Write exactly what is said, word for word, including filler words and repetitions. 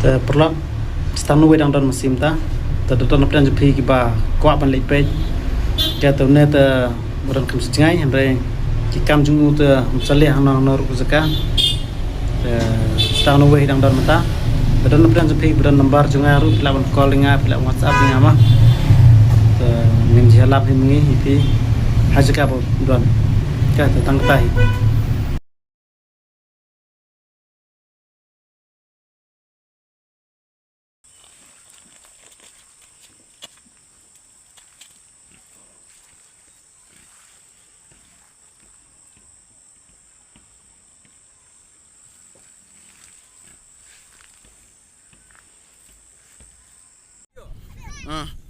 Te paralok, sdang uwei dang don mynsiem ta. Te da don na pdeng jong phi kiba kwah ban leit peit. Ka te une te ba don kam shu jngai, hynrei ki kam jong u te ym sa leh hangno hangno ruh ka jaka. Te sdang uwei dang don mynta. Te da don na pdeng jong phi ba don number jong nga ruh, phi lah ban call ïa nga, phi lah ban WhatsApp ïa nga ma. Te ngin ïalam hi ma ngi hi phi ha jaka ba don. Ka te tang kata hi. Ah.